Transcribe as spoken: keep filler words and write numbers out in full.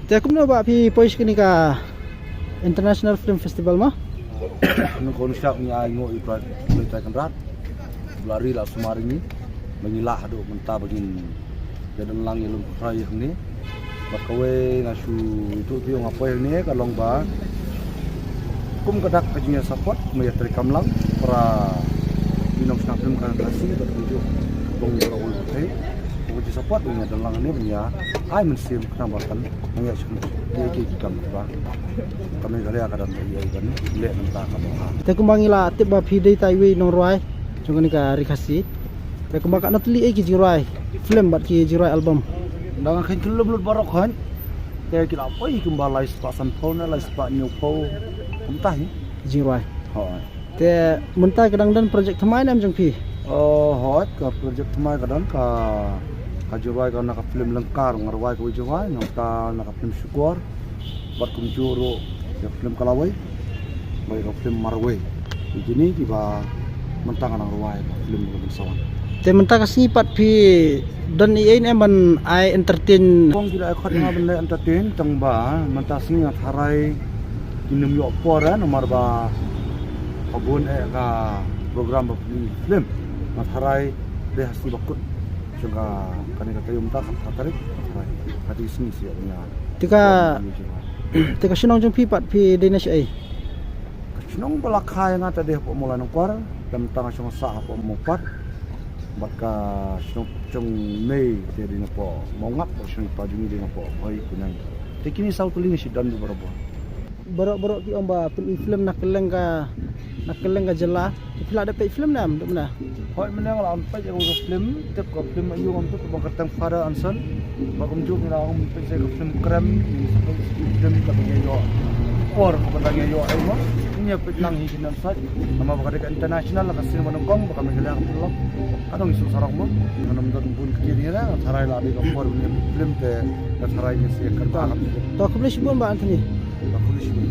Te kumno ba phi poi sha kane ka International Film Festival mo? Nang ko nang syak ni ai ngo i prat ni tai kan rat. Blari la sumar ni. Ba ngi lah haduh mynta ba ngin ïa don lang ïa lum khrai ïa ni. Bad kawei nga shu ïathuh ïa phi nga poi ïa ni ka long ba kum ka dak ka jingïa support, kumba ïa trei kam lang para ki nongshna film ka Khasi bad kumjuh bong bro ul thei. Kumba jingïa support ba ngin ïa don lang ni ba ngin ïa ai mynsiem khnang ba kan nang ïa shu ïa ki ki kam ba ka Meghalaya ka don ïa ban leh nangta ka ba. Te kumba ngi la tip ba phi dei tai wei nongrwai jong kane ka Ri Khasi. Te kumba ka na tylli ei ki jingrwai film bad ki jingrwai album? Dang kheiñ khlem lut baroh kheiñ. Te ki la poi kumba lai spah sanphew na lai spah hynñiewphew kumta hi. Jingrwai. Hooid. Te mynta ka dang don project thymmai ne em jong phi? Oh, hooid, ka project thymmai ka don ka, ka jingrwai ka na ka film Lyngkar, nga rwai kawei jingrwai, nangta na ka film Shukor. Bad kumjuh ruh ïa ka film Kalawei bad ïa ka film Marwei. Ki kine kiba mynta nga dang rwai ka film ka Bynsawan. Te mynta ka sngi pat phi don ei ei ne em ban ai entertain? Kong ki la ai khot nga ban leh entertain tang ba mynta sngi nga tharai kin ym ïoh por eh namar ba ka bun eh ka program ba pynlong film. Nga tharai dei ha sngi ba kut jong ka kane ka taïew mynta khatar tarik nga tharai ha ki sngi sha ïa. Te ka, te ka shnong jong phi pat phi dei na shaei? Ka shnong ba la kha ïa nga te dei hapoh Mawlai Nongkwar, te mynta nga shong sah hapoh Mawpat. Bad ka shnong jong mei te dei napoh Mawngap, bad shnong pa jong ngi dei napoh Bhoi Kunai. Te kine saw tylli nga shu don bha barabor. Baroh baroh ki ong ba pyn-i film na kylleng ka, na kylleng ka jylla. Phi la dep peit film ne em, dep mynne? Hooid, mynne nga la peit ïa ka film, tip ka film aiu ngam tip, ba kyrteng Father and Son. Ba kumjuh ngi la ong peit ïa ka film Krem, film ka ba ïa ïoh por, ka ba ïa ïoh ai mo. Ngi ïa peit lang hi ki nam sait. Namar ba ka dei ka international, la ka sien ba nyngkong, ba ka Meghalaya ka pynlong. Ka dang ïa shu sarok mo. Nga nam don bun ki ri ra, tharai la dei ka por ngi ïa peit film te, ka tharai ngi shu ïa kyrpad. To khublei shibun Bah Anthony. To khublei shibun.